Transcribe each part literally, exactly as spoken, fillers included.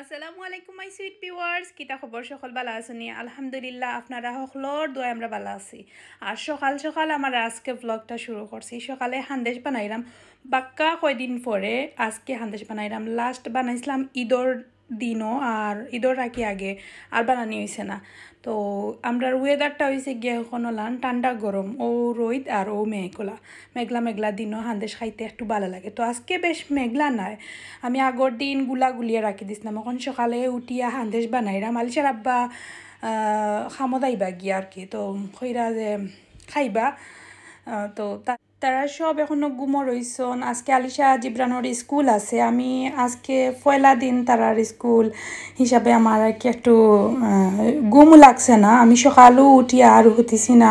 আসসালামু আলাইকুম my sweet viewers, কিতা খবর? সকল ভালা আছনি? আলহামদুলিল্লাহ, আপনারা সকলর দোয়ায় আমরা ভালা আছি। আর সকাল সকাল আমার আজকে ব্লগটা শুরু করছি। সকালে হান্দেশ বানাইলাম, বাক্কা কয়দিন পরে আজকে হান্দেশ বানাইলাম। লাস্ট বানাইছিলাম ঈদর দিনও, আর ঈদর রাখি আগে আর বানানি অইছে না। তো আমরার ওয়েদারটা অইছে গিয়া এখন অলান ঠান্ডা গরম, ও রইদ আর ও মেঘলা, মেঘলা মেঘলা দিনও হান্দেশ খাইতে একটু ভালা লাগে। তো আজকে বেশ মেঘলা নায়, আমি আগর দিন গুলা গুলিয়া রাখি দিছলাম। এখন সকালে উঠিয়া হান্দেশ বানাইরাম। আলিশার আব্বা, আহ, খামো যাইবা গিয়া আর কি, তো কইরা যে খাইবা। আহ, তো তা-, তারা সব এখনো ঘুমো রইছন। আজকে আলিশা জিবরানর স্কুল আছে। আমি আজকে পয়লা দিন তারার স্কুল হিসাবে আমার আর কি একটু, আহ, ঘুম লাগছে না। আমি সকালও উঠি আর হুতিছি না,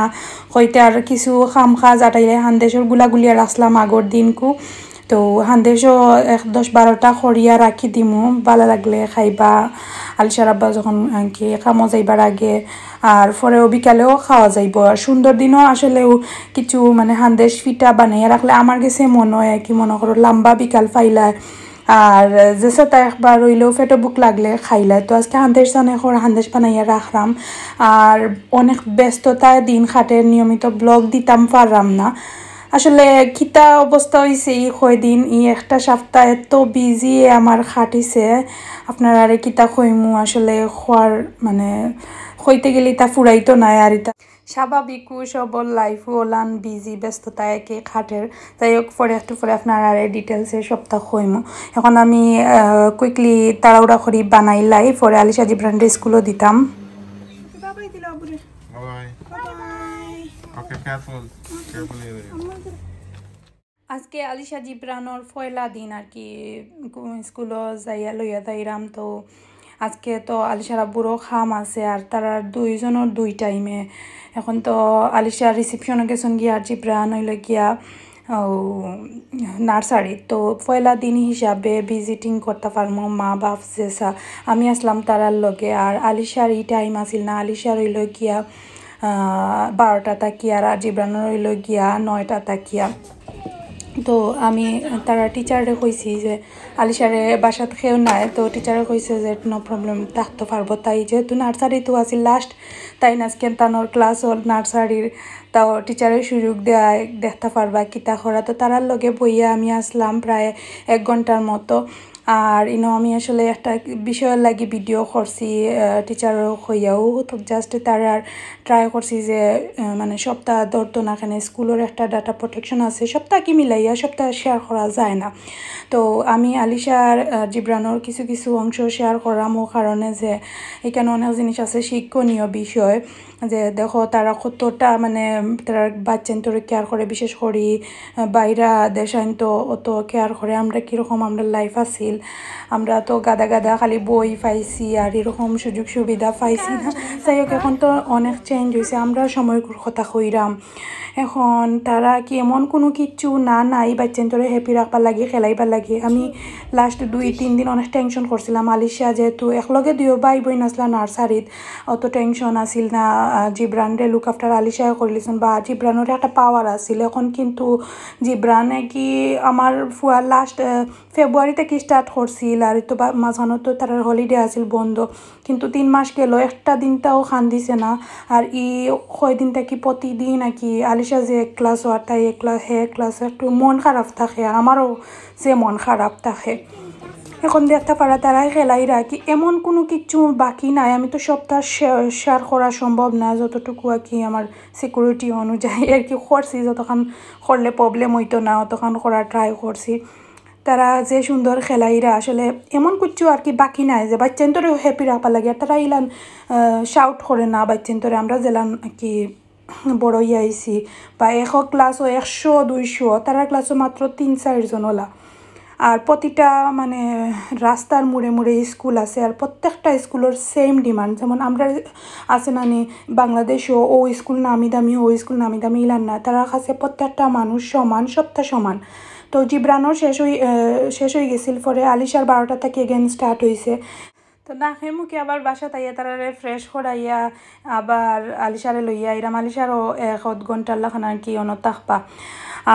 কইতে আর কিছু কাম কাজ আটাইলে হান্দেশর গুলা গুলিয়া রাখলাম আগর দিনকু। তো হান্দেশও এক দশ বারোটা করিয়া রাখি দিমু, ভালা লাগলে খাইবা। আলিশার আব্বা যখন আর কি কামো যাইবার আগে, আর পরেও বিকালেও খাওয়া যাইব। আর সুন্দর দিনও আসলেও কিছু মানে হান্দেশ পিঠা বানাইয়া রাখলে আমার গেছে মনে হয় আর কি, মনে করো লম্বা বিকাল পাইলায়। আর যেসাতা একবার অইলেও পেটো ভুক লাগলে খাইলায়। তো আজকে হান্দেশ জানে কর হান্দেশ বানাইয়া রাখলাম। আর অনেক ব্যস্ততায় দিন কাটে, নিয়মিত ব্লগ দিতাম পারলাম না। আসলে কিতা অবস্থা অইছে ই কয়দিন, ই একটা সপ্তাহ এত বিজি আমার কাটিছে, আপনারারে কিতা কইমু, আসলে খোয়ার মানে কইতে গেলে ইতা ফুরাইতো নায়। আর ইতা স্বাভাবিক সবর লাইফও অলান বিজি, ব্যস্ততা একে কাটের। যাই হোক, পরে একটু পরে আপনারারে ডিটেলসে সবটা কইমু। এখন আমি কুইকলি তাড়াহুড়া করি বানাইলাই, পরে আলিশা জিবরানরে স্কুলও দিতাম। Bye bye. Okay, careful. Careful. আজকে আলিশা জিবরানর পয়লা দিন আর কি, স্কুলও যাইয়া লইয়া যাইরাম। তো আজকে তো আলিশার আব্বুরও কাম আছে, আর তারার দুইজনর দুই টাইমে। এখন তো আলিশা রিসেপশনে গেছন গিয়া, আর জিবরান অইল গিয়া ও নার্সারি। তো পয়লা দিন হিসাবে ভিজিটিং করতে পারমু মা বাপ যেসা। আমি আসলাম তারার লগে, আর আলিশার ই টাইম আছিল না, আলিশার অইল গিয়া আহ, বারোটা তাকিয়া, আর জিবরানর অইল গিয়া নয়টা তাকিয়া। তো আমি তারা টিচাররে কইছি যে আলিশারে বাসাত কেউ নাই, তো টিচারে কইছে যে নো প্রবলেম, থাকতে পারবো। তাই যেহেতু নার্সারি তো আছিল লাস্ট, তাই আজকে তানোর ক্লাস হল নার্সারির, তাও টিচারে সুযোগ দেয় দেখতে পারবা কিতা করা। তো তারার লগে বইয়া আমি আসলাম প্রায় এক ঘন্টার মতো। আর ইনো আমি আসলে একটা বিষয়র লাগি ভিডিও করছি, আহ, টিচারও কইয়াও, তো জাস্ট তারার ট্রাই করছি যে, আহ, মানে সপ্তাহ ধরতো না, কেন স্কুলর একটা ডাটা প্রোটেকশন আছে, সপ্তাহ কি মিলাইয়া সপ্তাহ শেয়ার করা যায় না। তো আমি আলিশার, আহ, জিবরানর কিছু কিছু অংশ শেয়ার করাম, ও কারণে যে এখানে অনেক জিনিস আছে শিক্ষণীয় বিষয়, যে দেখো তারা কতটা মানে তারা বাচ্চাইন্তরে কেয়ার করে, বিশেষ করি বাইরা দেশাইন তো অত কেয়ার করে। আমরা কিরকম আমরা লাইফ আছিল, আমরা তো গাদা গাদা খালি বই পাইছি আর এরকম সুযোগ সুবিধা পাইছি না। যাই হোক, এখন তো অনেক চেঞ্জ হইছে। আমরা সময়র কথা কইরাম, এখন তারা কি এমন কোনো কিচ্ছু না নাই বাচ্চাইন্তরে হ্যাপি রাখবার লাগি, খেলাইবার লাগি। আমি লাস্ট দুই তিন দিন অনেক টেনশন করছিলাম আলিশা, যেহেতু একলগে দুইও ভাই বইন আসলা নার্সারিত, অত টেনশন আছিল না। আহ, জিবরানরে লুক আফটার আলিশায় করিলিছন বা জিবরানর একটা পাওয়ার আছিল। এখন কিন্তু জিবরানে কি আমার ফুয়া লাস্ট, আহ, ফেব্রুয়ারি থাকি স্টার্ট করছিল, আর তো বা-, মাঝখানো তো তারার হলিডে আছিল বন্ধ, কিন্তু তিন মাস গেল একটা দিনটাও কান্দিছে না। আর ই কয়দিন থাকি প্রতিদিন আর কি আলিশা যে এক ক্লাস আর তাই এক ক্লাস, হে এক ক্লাস, একটু মন খারাপ থাকে, আর আমারও যে মন খারাপ থাকে। এখন দেখতা পারা তারাই খেলাইরা কি এমন কোনো কিচ্ছু বাকি নাই। আমি তো সবটা শেয়ার, শেয়ার করা সম্ভব না, যতটুকু আর কি আমার সিকিউরিটি অনুযায়ী আর কি করছি, যতক্ষণ করলে প্রবলেম হইতো না, অতক্ষণ করার ট্রাই করছি। তারা যে সুন্দর খেলাইরা, আসলে এমন কিচ্ছু আর কি বাকি নাই যে বাচ্চাইন্তরে হ্যাপি রাখবার লাগে। আর তারা ইলান, আহ, শাউট করে না বাচ্চাইন্তরে, আমরা যেলান আর কি বড় হইয়া আইছি, বা এক ক্লাসও একশো দুইশো, তারার ক্লাসও মাত্র তিন চারজন ওলা। আর প্রতিটা মানে রাস্তার মোড়ে মোড়ে স্কুল আছে, আর প্রত্যেকটা স্কুলর সেম ডিমান্ড। যেমন আমরা আছে না নি বাংলাদেশও ও স্কুল নামি দামি, ও স্কুল নামি দামি, ইলান না, তারার কাছে প্রত্যেকটা মানুষ সমান, সবটা সমান। তো জিবরানর শেষ হই, আহ, শেষ হয়ে গেছিল, পরে আলিশার বারোটা থাকি এগেন স্টার্ট হইছে। তো নাকে মুখে আবার বাসাত আইয়া তারারে ফ্রেশ করাইয়া আবার আলিশারে লইয়া আইরাম। আলিশারও এক আধ ঘন্টার লাখান আর কি অনো থাকবা।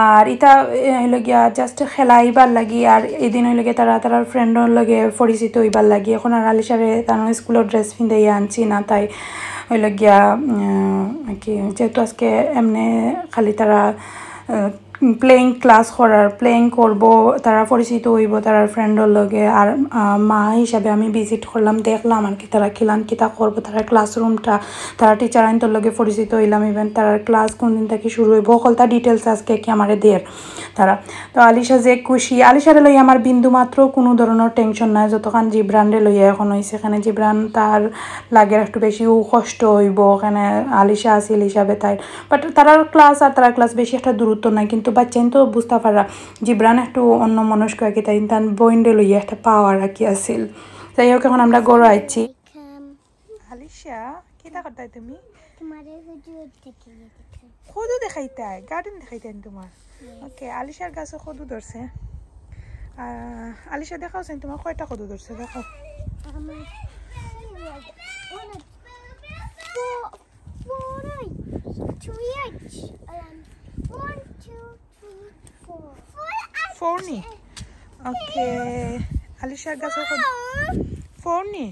আর ইতা, এ, অইলো গিয়া just খেলাইবার লাগি, আর এদিন অইলো গিয়া তারা তারার ফ্রেন্ডর লগে পরিচিত অইবার লাগি। এখন আর আলিশারে তার স্কুলর ড্রেস পিন্দাইয়া আনছি না, তাই অইলো গিয়া, উম, কি, যেহেতু আজকে এমনে খালি তারা, আহ, প্লেয়িং ক্লাস করার, প্লেয়িং করবো, তারা পরিচিত অইবো তারার ফ্রেন্ডর লগে। আর, আহ, মা হিসাবে আমি ভিজিট করলাম, দেখলাম আর কি তারা কিলান কিতা করবো, তারার ক্লাসরুমটা, তারা টিচার আইন্তর লগে পরিচিত অইলাম, ইভেন তারার ক্লাস কোন দিন থাকি শুরু অইবো, হকলতা ডিটেলস আজকে কি আমারে দের তারা। তো আলিশা যে খুশি, আলিশারে লইয়া আমার বিন্দু মাত্র কুনু ধরনর টেনশন নাই, যতখান জিবরানরে লইয়া এখন অইছে। এখানে জিবরান তার লাগের একটু বেশি উ কষ্ট অইবো, এখানে আলিশা আছিল হিসাবে তাই। বাট তারার ক্লাস আর তারার ক্লাস বেশি একটা দূরত্ব নাই, কিন্তু বাচ্চাইন তো বুঝতা পারা, জিবরান একটু অন্য মনস্ক আর কি, তাই তার বইনরে লইয়া একটা পাওয়ার আর কি আছিল। যাই হোক, এখন আমরা ঘরো আইছি। আলিশা, কিতা করতায় তুমি? তোমারে হুজুর দেখে দিতে। কদু দেখাইতায়, গার্ডেন দেখাইতায় তোমার? ওকে, আলিশার গাছে কদু ধরছে। আহ, আলিশা, দেখাও চাইন তোমার কয়টা কদু ধরছে, দেখাও। আমার অনেক, ফো-, ফোরই, থ্রি, আইচ, আম, one, two, three, four. Four নি? ওকে। আলিশার গাছে কদু। ফোর নি?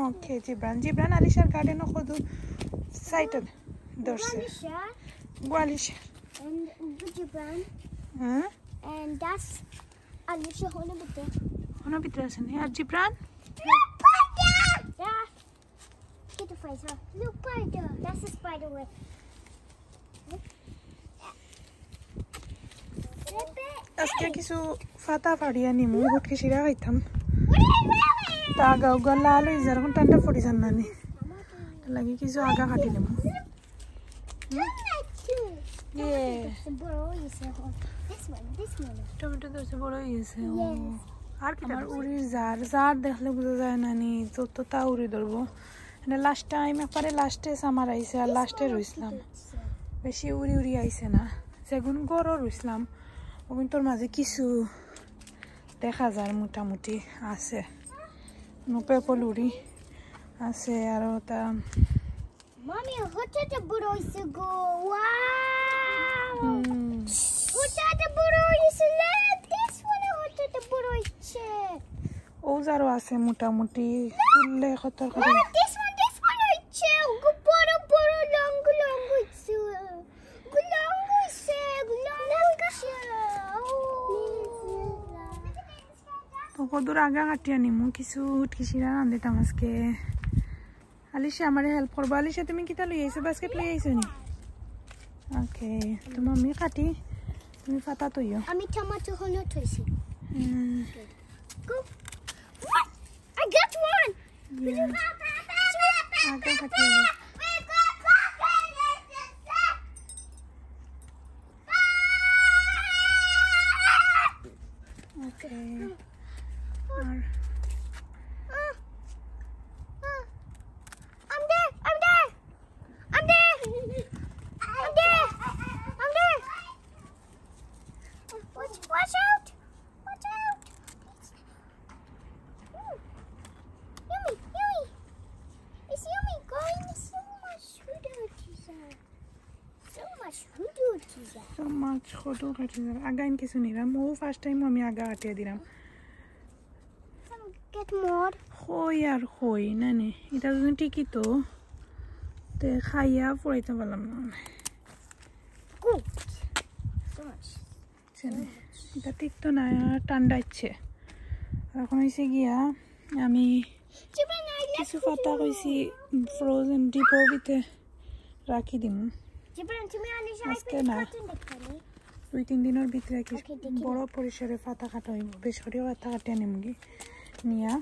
ওকে, জিবরান। জিবরান আলিশার গার্ডেনও কদু সাইডে ধরছে। গোয়ালিশা। And জিবরান। হ্যাঁ? And that's আলিশা হলো ভিতরে। হলো ভিতরে আছে নি? আর Jibran? Yeah. Get the spider. Look, spider. That's a spider web. আজকে কিছু ফাতা ফাড়িয়া নিমু, হুটকি শিরা খাইতাম। তা গাও গা লাল অই যার, এখন ঠান্ডা পড়ি যার না নি। লাগি কিছু আগা কাটি নিমু। ইয়ে। টমেটো ধরছে, বড় অই গেছে। ও। আর কি আমার উড়ির জার, জার দেখলে বুঝা যায় না নি, যততা উড়ি ধরবো। মানে লাস্ট টাইম, একবারে লাস্টে সামার আইছে, আর লাস্টে রুইছলাম। বেশি উড়ি উড়ি আইছে না। যেগুন গরো রুইছলাম, ওগুন তোর মাঝে কিছু দেখা যার মোটামুটি আছে। নুপে পলুরি আছে, আর ওটা মামি, হঠাৎ বড় হইছে গো। Wow! হুম। হঠাৎ বড় হইছে। Look, this one হঠাৎ বড় হইছে। ও যারও আছে মোটামুটি। তুললে কত করে? Look, this one, this one হইছে। গো, বড় বড়, long long হইছে। গো, long হইছে, গো, long হইছে। ও। তো কদুর আগা কাটিয়া নিমু, কিছু হুটকি শিরা রান্ধিতাম আজকে। আলিশা আমারে হেল্প করবা। আলিশা, তুমি কিতা লই আইছো? বাস্কেট লই আইছো নি? ওকে, তো মামি কাটি, তুমি ফাতা তৈও। আমি টমেটো হলো থইছি। হুম। Go. What? I got one. Yeah. আগা কাটি। ওকে। আর I'm there! I'm there! I'm there! I'm there! I'm there! Watch, watch out! Watch out! Mm. Yummy, yummy! It's yummy, guys! It's so much sweeter, teacher. So much food, teacher. So much কদু কাটি যার। আগাইন কিছু নিলাম। ও first time আমি আগা কাটিয়া দিলাম। Some get more. কই আর কই, না নে। এটা যদি টিকি তো, তে খাইয়া পড়াইতে পারলাম না। Good. So much. বুঝছেন? এটা ঠিক তো না, ঠান্ডা ইচ্ছে। আর এখন হইছে গিয়া, আমি কিছু পাতা কইছি ফ্রোজেন ডিপোর ভিতরে রাখি দিমু। জিবরান, তুমি আলিশা আজকে না। কার্টুন দেখতে নি? দুই তিন দিনর ভিতরে কি ওকে, দেখি। বড় পরিসরে পাতা কাটা হইব, বেশ করে পাতা কাটিয়া নিমগি নিয়া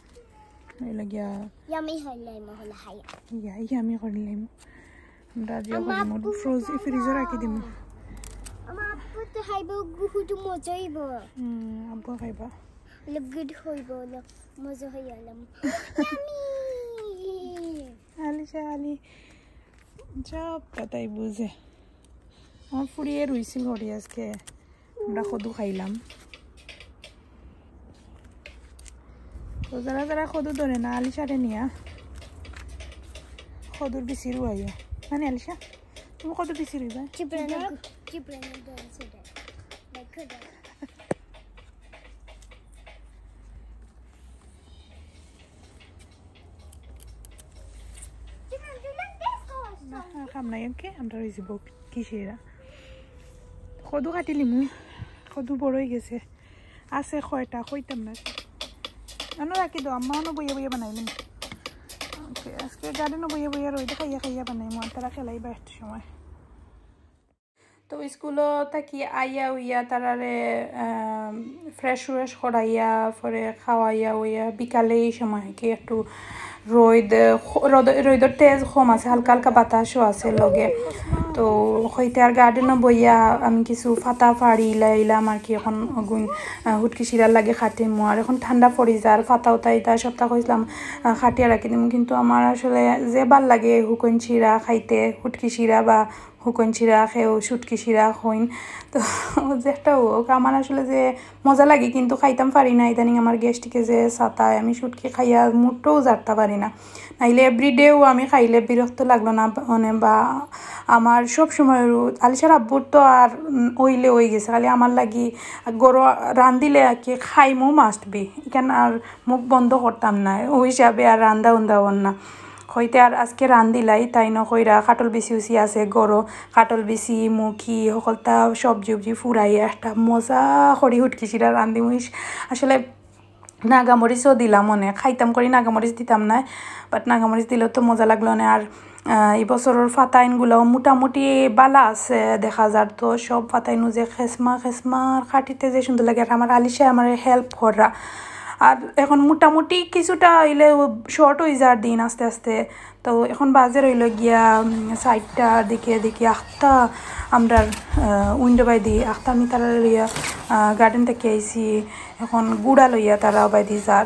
অইলো গিয়া ইয়ামি হইলাই মহল হাই। ইয়া, ইয়ামি করিলাম। আমরা যে আমার করিমু, আব্বু ফ্রোজ-, তো ফ্রিজে রাখি দিমু। আমার আব্বু তো খাইব, বহুত মজা হইব। হুম, আব্বু খাইবা। অইলো গুড হইব, অইলো মজা হইলাম। ইয়ামি। আলিশা আলি সব কথাই বুঝে। আমার ফুড়িয়ে রুইছিল ঘরে আজকে, আমরা কদু খাইলাম। তো যারা যারা কদু ধরে না, আলিশারে নিয়া কদুর বিচি রুয়াইও। মানে আলিশা, তুমি কদু বিচি Ruivah? Chipren, Chipren, don't sit there. They could have. না, আর কাম নাই। ওকে, আমরা রইছি বউ কিসেরা। কদু কাটিলিমু, কদু বড় হয়ে গেছে, আছে কয়টা কইতাম না। আনো রাখি দাও, আম্মা আনো বইয়া বইয়া বানাইলিম। ওকে, আজকে গার্ডেনও বইয়া বইয়া রইদে খাইয়া খাইয়া বানাইমু, আর তারা খেলাইবা একটু সময়। তো স্কুলও থাকি আইয়া উইয়া তারারে ফ্রেশ ফ্রেশ করাইয়া পরে খাওয়াইয়া উইয়া বিকালে এই সময় কি একটু রইদ, রইদ, রইদর তেজ কম আছে, হালকা হালকা বাতাসও আছে লগে। তো হইতে আর গার্ডেনও বইয়া আমি কিছু ফাতা ফাড়ি ইলা ইলাম আর কি। এখন অগুন, আহ, হুটকি শিরার লাগে কাটিমু। আর এখন ঠান্ডা পড়ি যার, ফাতা উতা ইতা সপ্তাহ কইছিলাম, আহ, কাটিয়া রাখি দিমু। কিন্তু আমার আসলে যে ভাল লাগে হুকন শিরা খাইতে, হুটকি শিরা বা হুকন শিরা খেয়েও শুটকি শিরা হইন। তো যেটা হোক, আমার আসলে যে মজা লাগে কিন্তু খাইতাম পারি না। ইদানিং আমার গ্যাস্ট্রিকে যে সাতায়, আমি শুটকি খাইয়া মুটটাও জারতা পারি না। নাইলে এভরিডেও আমি খাইলে বিরক্ত লাগলো না, মানে, বা আমার সব সময় রু-, আলিশার আব্বুর তো আর, উম, ওইলে ওই গেছে, খালি আমার লাগি গরো রান্দিলে আর কি খাইমু মাস্ট বি, এখান আর মুখ বন্ধ করতাম না, ওই হিসাবে আর রান্দা উন্দা অর না। হইতে আর আজকে রান্দিলাই, তাই ন কইরা কাটল বিচি উচি আছে গরো, কাটল বিচি, মুখি, হকলতা সবজি উবজি ফুরাইয়া একটা মজা করি হুটকি শিরা রান্দিমু। ইস, আসলে নাগামরিচও দিলাম অনে, খাইতাম করি নাগামরিচ দিতাম না, বাট নাগামরিচ দিলেও তো মজা লাগলো না। আর, আহ, এই বছরর ফাতাইনগুলাও মোটামুটি বালা আছে দেখা যার। তো সব ফাতাইনও যে খেসমা খেসমা আর কাটিতে যে সুন্দর লাগে, আর আমার আলিশায় আমার হেল্প কররা। আর এখন মোটামুটি কিছুটা হইলে শর্ট হয়ে যার দিন আস্তে আস্তে। তো এখন বাজে রইল গিয়া, উম, চাইরটার দিকে দেখি আখতা আমরার, আহ, উইন্ডো বাই দি আখতা আমি তারা লইয়া, আহ, গার্ডেন থেকে আইছি। এখন গুড়া লইয়া তারা বাই দি যার।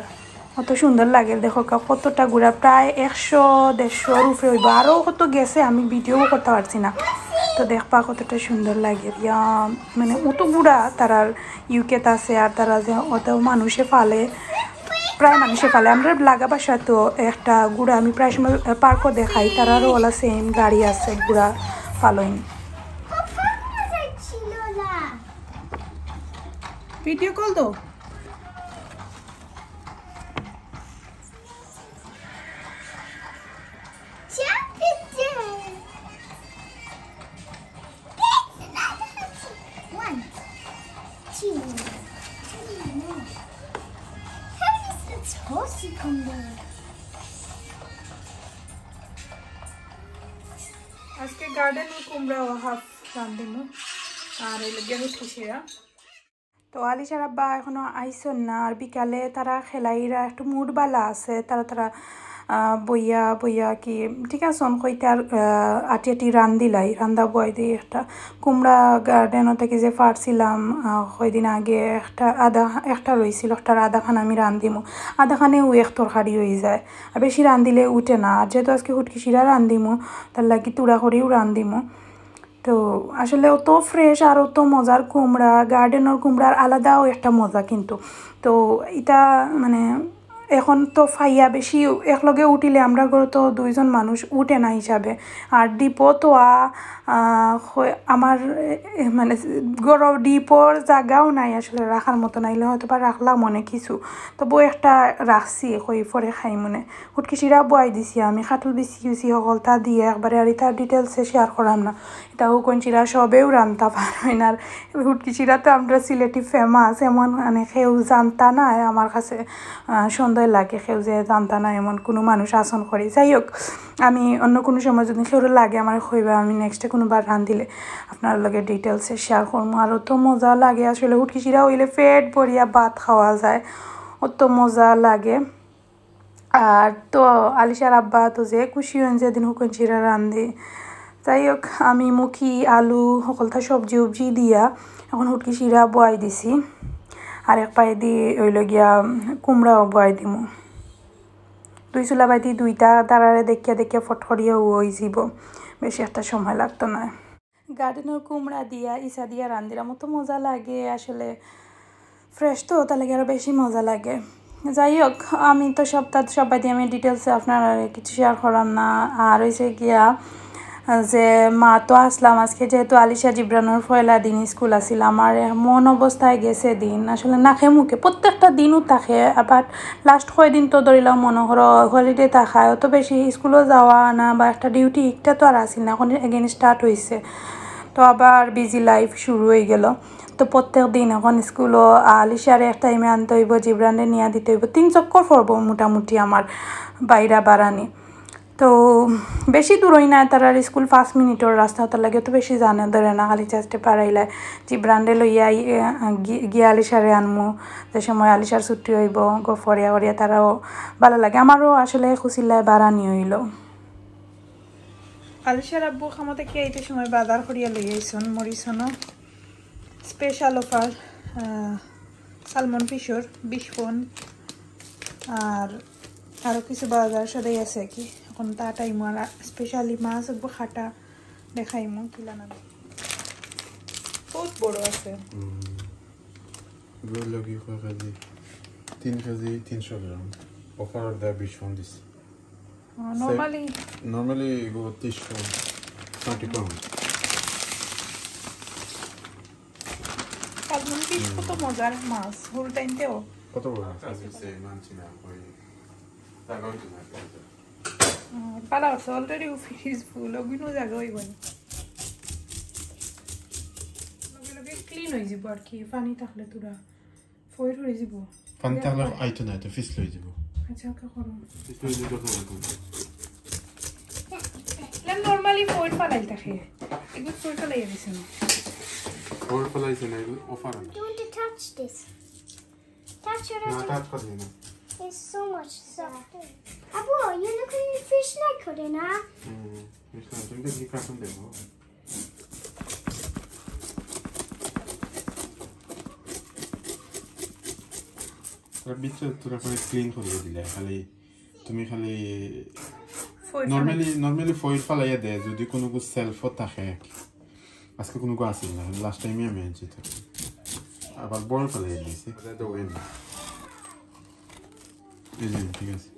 অত সুন্দর লাগে, দেখো কা-, কতটা গুড়া, প্রায় একশো দেড়শোর উপরে হইব। আরও কত গেছে, আমি ভিডিও করতে পারছি না। তো দেখবা কতটা সুন্দর লাগে, ইয়া, মানে, অত গুড়া তারার ইউকেত আছে। আর তারা যে অত মানুষে ফালে, প্রায় মানুষে ফালে। আমরা লাগা বাসা তো একটা গুড়া, আমি প্রায় সময়, আহ, পার্কও দেখাই, তারারও ওলা সেম গাড়ি আছে গুড়া ফালইন। ভিডিও কল দাও। One, two, three, no. How is the tossy combo? আজকে গার্ডেন কুমড়া ও হাফ রান্ধিমু, আর এই লগে হুটকি শিরা। তো আলিশার আব্বা এখনো আইছন না, আর বিকালে তারা খেলাইরা একটু মুড বালা আছে, তারা তারা, আহ, বইয়া বইয়া কি ঠিক আছে, অন কইতে আর, আহ, আটি আটি রান্দিলাই, রান্দা বয় দিই একটা কুমড়া গার্ডেন থাকি যে ফাড়ছিলাম, আহ, কয়দিন আগে একটা আধা, একটা রইছিল, একটার আধাখান আমি রান্দিমু, আধাখানেও এক তরকারি হয়ে যায়, আর বেশি রান্দিলে উঠে না। আর যেহেতু আজকে হুটকি শিরা রান্দিমু, তার লাগি তুড়া করিও রান্দিমু। তো আসলে অত ফ্রেশ আর অত মজার কুমড়া, গার্ডেনর কুমড়ার আলাদাও একটা মজা কিন্তু। তো ইটা মানে এখন তো ফাইয়া বেশি একলগে উঠিলে আমরা ঘরে তো দুইজন মানুষ উঠে না হিসাবে। আর ডিপো তো আ-, আ, হয় আমার, এ, মানে ঘরো ডিপোর জাগাও নাই আসলে রাখার মতো, নাইলে হয়তো বা রাখলাম অনেক কিছু। তবু একটা রাখছি, কই পরে খাই মনে। হুটকি শিরা বয়াই দিছি আমি, কাটল বিচি উচি হকলতা দিয়ে একবারে, আর ইতা ডিটেলসে শেয়ার করাম না। ইতা হুকন শিরা সবেও রানতা পারইন। আর হুটকি শিরা তো আমরা সিলেটি ফেমাস, এমন মানে কেউ জানতা না আমার কাছে, আহ, সন্দেহ লাগে কেউ যে জানতা না এমন কোনো মানুষ আসন করি। যাই হোক, আমি অন্য কোনো সময় যদি কেউর লাগে আমার কইবা, আমি নেক্সটে কোনোবার রান্ধিলে আপনার লগে ডিটেলসে শেয়ার করবো। আর অত মজা লাগে আসলে, হুটকি শিরা হইলে পেট ভরিয়া ভাত খাওয়া যায়, অত মজা লাগে। আর তো আলিশার আব্বা তো যে খুশি হইন যেদিন হুকন শিরা রান্ধে। যাই হোক, আমি মুখি, আলু, হকলতা সবজি উবজি দিয়া এখন হুটকি শিরা বয়াই দিছি। আর এক পায়ে দি হইল গিয়া কুমড়াও বয়াই দিমু। দুই চুলা বাতি দুইটা তারারে দেখিয়া দেখিয়া ফট করিয়া হয়ে যাব, বেশি একটা সময় লাগতো না। গার্ডেনর কুমড়া দিয়া ইসা দিয়া রান্ধিলাম, অত মজা লাগে আসলে। ফ্রেশ তো, তার লাগি আরও বেশি মজা লাগে। যাই হোক, আমি তো সবতা সবাই দিয়ে আমি ডিটেলসে আপনারা কিছু শেয়ার করার না। আর হইছে গিয়া যে মা তো আসলাম আজকে, যেহেতু আলিশা জিবরানোর পয়লা দিন স্কুল আছিল, আমার এমন অবস্থায় গেছে দিন, আসলে নাকে মুখে প্রত্যেকটা দিনও থাকে। আবার লাস্ট কয়দিন তো ধরিলাম মনে করো হলিডে থাকায় অত বেশি স্কুলও যাওয়া না বা একটা ডিউটি একটা তো আর আছিল না, এখন এগেইন স্টার্ট হইছে, তো আবার বিজি লাইফ শুরু হয়ে গেল। তো প্রত্যেক দিন এখন স্কুলও আলিশারে এক টাইমে আনতে হইব, জিবরানরে নিয়ে দিতে হইব, তিন চক্কর পড়বো মোটামুটি আমার বাইরা বারানি। তো বেশি দূরই না, তারার স্কুল পাঁচ মিনিটর রাস্তা, ওটার লাগে তো বেশি জানে ধরে না, খালি জাস্টে পারাইলায়। জিবরানরে লইয়া আই-, এ, গি-, গিয়া আলিশারে আনমু, যে সময় আলিশার ছুটি হইব, গফরিয়া করিয়া তারাও ভালো লাগে, আমারও আসলে খুশিল্লায় বারানি হইল। আলিশার আব্বু খামা থেকে আইতে সময় বাজার করিয়া লই আইছন, মরিসনও স্পেশাল অফার, সালমন ফিশর বিশ পন, আর আরও কিছু বাজার সদাই আছে কি। এখন তা টাইম আর স্পেশালি মাছ হবো খাটা দেখাইমু কিলা না। বহুত বড় আছে। হুম। এগুলো কি কয় কেজি? তিন কেজি তিনশো গ্রাম। অফার দেয় বিশ পন দিছে। নর্মালি নর্মালি এগুলো তিরিশ পন, থার্টি পন। সালমন ফিশ কত মজার মাছ, হুল টাইমতেও। কত বড় মাছ? মানছি না, ওই জায়গা হইতো না। পালা আছে অলরেডি, ফ্রিজ ফুল, ওগুলো জায়গা হইব না। লগে লগে ক্লিন হয়ে যাব আর কি, পানি থাকলে তোরা ফয়েল হয়ে যাব। পানি থাকলে আইতো না, তো ফিসলে হয়ে যাব। আচ্ছা, ওকে করো। ফিসলে হয়ে যাব, করো। না, নরমালি ফয়েল ফালাই থাকে। এগুলো ফয়েল ফালাই দিছে না। ফয়েল ফালাইছে না, এগুলো offer. You want to touch this? Touch it. না, টাচ করি না। It's so much softer. Abu, you look at your fish like করে না? হুম, ফিশ না, তুমি তো কি কার্টুন দেখো? তার ভিতরে তোরা করে ক্লিন করে দিলে, খালি তুমি খালি ফয়েল নরমালি, নরমালি ফয়েল ফালাইয়া দেয় যদি কোনো কিছু সেলফও থাকে। আজকে কোনো কিছু আসিল না, লাস্ট টাইমে আমি আনছি তো। আবার বড় ফালাইয়া দিয়েছি। এই যে, ঠিক আছে,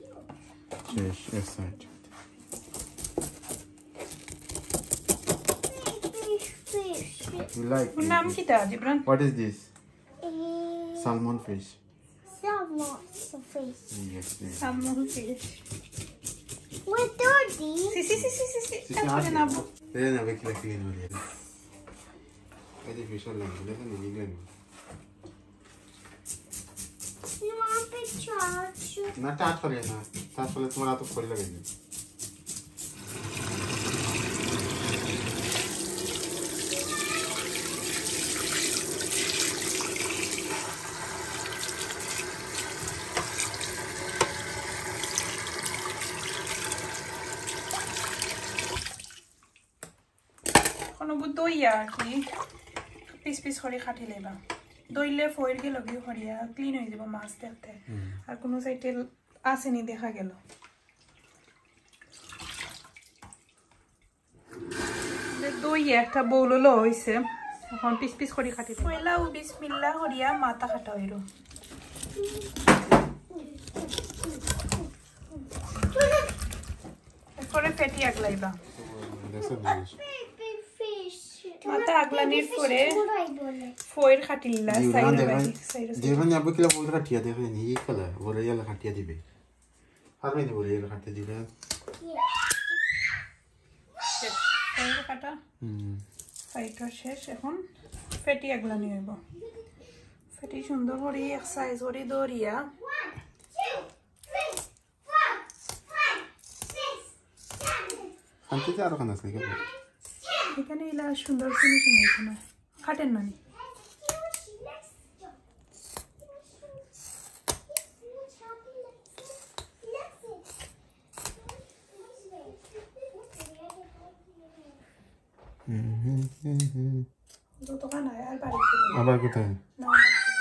শেষ, এক side. Fish, fish. You like ওর নাম কিতা, Jibran? What is this? Salmon fish. Salmon fish. Yes, yes. Salmon fish. With dirty. C, C, C, C, C, C. C, C, কাজ করে না। এই না, বেশি ক্লিন হয়ে যায়। এই যে ফিশার লাইন, দেখেন, এই line. You want to charge? না, টাচ করে না। টাচ করলে তোমার হাতে ফোন লাগে। কোনো দইয়া আর কি, পিস পিস করে কাটি লইবা। দইলে ফয়েল গেলে কি করিয়া ক্লিন হয়ে যাব মাছ দেখতে। হুম। আর কোনো সাইডে আসেনি দেখা গেল। দই একটা বাউল হলো হইছে, এখন পিস পিস করে কাটি দেব। পয়লা ও বিসমিল্লাহ করিয়া মাথা কাটা হইল। এরপরে ফেটি আগলাইবা। মাথা আগলানির পরে ফয়েল কাটিলা, সাইডে বাকি, সাইডে। দেখেন, আপনি কিলা ফয়েল কাটিয়া দেখেন, এই কালা, বলে ইয়ালা কাটিয়া দিবে। আর মানে বলে ইয়ালা কাটিয়া দিবে। শেষ। ফয়েল কাটা। হুম। সাইডটা শেষ। এখন ফেটি আগলানি হইব। ফেটি সুন্দর করে এক সাইজ করে দরিয়া। শান্তিতে আরো খান আছে এখানে। এখানে ইলা সুন্দর ফিনিশিং হইতো না। কাটেন না নি। হুম, হুম, হুম, হুম। যতখান হয় আর বাড়ি করে। আবার কোথায়? না, বাড়ি করে।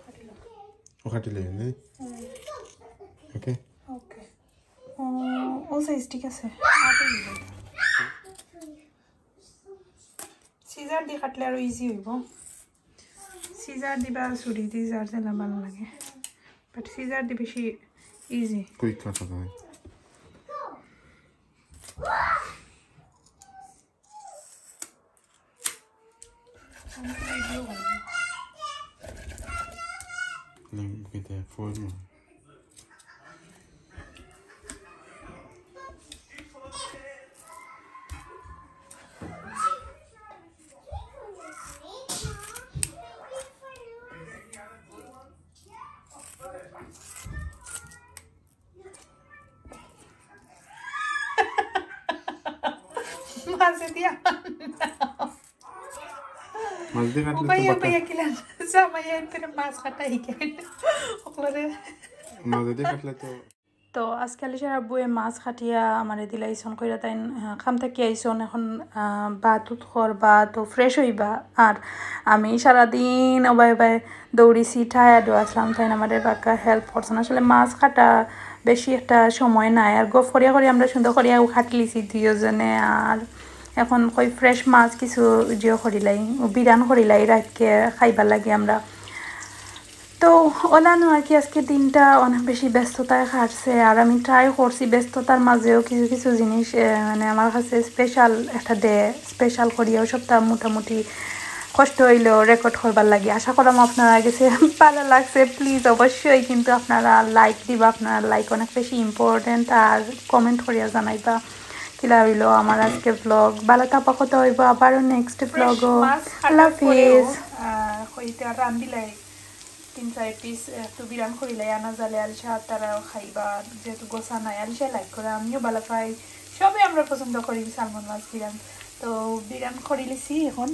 কাটিল। ও কাটিল, নে? হুম। ওকে। ওকে। ও, ও সাইজ ঠিক আছে। সিজার দি কাটলে আরো ইজি হইব। সিজার দিবা ছুরি দি, যার যেলা ভালা লাগে। But scissor দি বেশি easy. কুইক কাটা যায়। Limpitea forma. মাঝে দিয়া মাঝে দিয়া কাটলে তো উপায় বাটা। উপায় কিলা জামাই এনতে মাছ কাটাই গেল ওগুলোরে। মাঝে দিয়া কাটলে তো তো আজকে আলিশার আব্বুয়ে মাছ কাটিয়া আমারে দিলাইছন কইরা তাইন, আহ, কাম থাকি আইছন, এখন, আহ, ভাত উত করবা, তো ফ্রেশ হইবা। আর আমি সারাদিন ওবায় ওবায় দৌড়িছি, টায়ার্ডও আসলাম, তাইন আমারে বাক্কা হেল্প করছন। আসলে মাছ কাটা বেশি একটা সময় নাই, আর গফ করিয়া করিয়া আমরা সুন্দর করিয়া কাটলিছি দুইজনে। আর এখন কই ফ্রেশ মাছ কিছু জিও করিলাই, ও বিরান করিলাই রাতকে খাইবার লাগি আমরা। তো ওলানো আর কি, আজকে দিনটা অনেক বেশি ব্যস্ততায় কাটছে। আর আমি ট্রাই করছি ব্যস্ততার মাঝেও কিছু কিছু জিনিস, আহ, মানে আমার কাছে স্পেশাল একটা ডে, স্পেশাল করিয়াও সবটা মোটামুটি কষ্ট হইলেও রেকর্ড করবার লাগি। আশা করলাম আপনারা গেছে ভালো লাগছে। প্লিজ অবশ্যই কিন্তু আপনারা লাইক দিবা, আপনারা লাইক অনেক বেশি ইম্পর্টেন্ট। আর কমেন্ট করিয়া জানাইবা কিলা হইলো আমার আজকে ব্লগ। ভালো থাকবা, কথা হইবো আবারও নেক্সট ব্লগও। মাছ আল্লাহ কাটার পরেও, হাফিজ। আহ, কইতে রান্দিলাই তিন চার পিস একটু বিরান করিলাই, আনা জালে আলিশা তারাও খাইবা, যেহেতু গোসা নাই। আলিশা লাইক করে, আমিও ভালা পাই, সবে আমরা পছন্দ করি সালমন মাছ বিরান। তো বিরান করিলিছি এখন।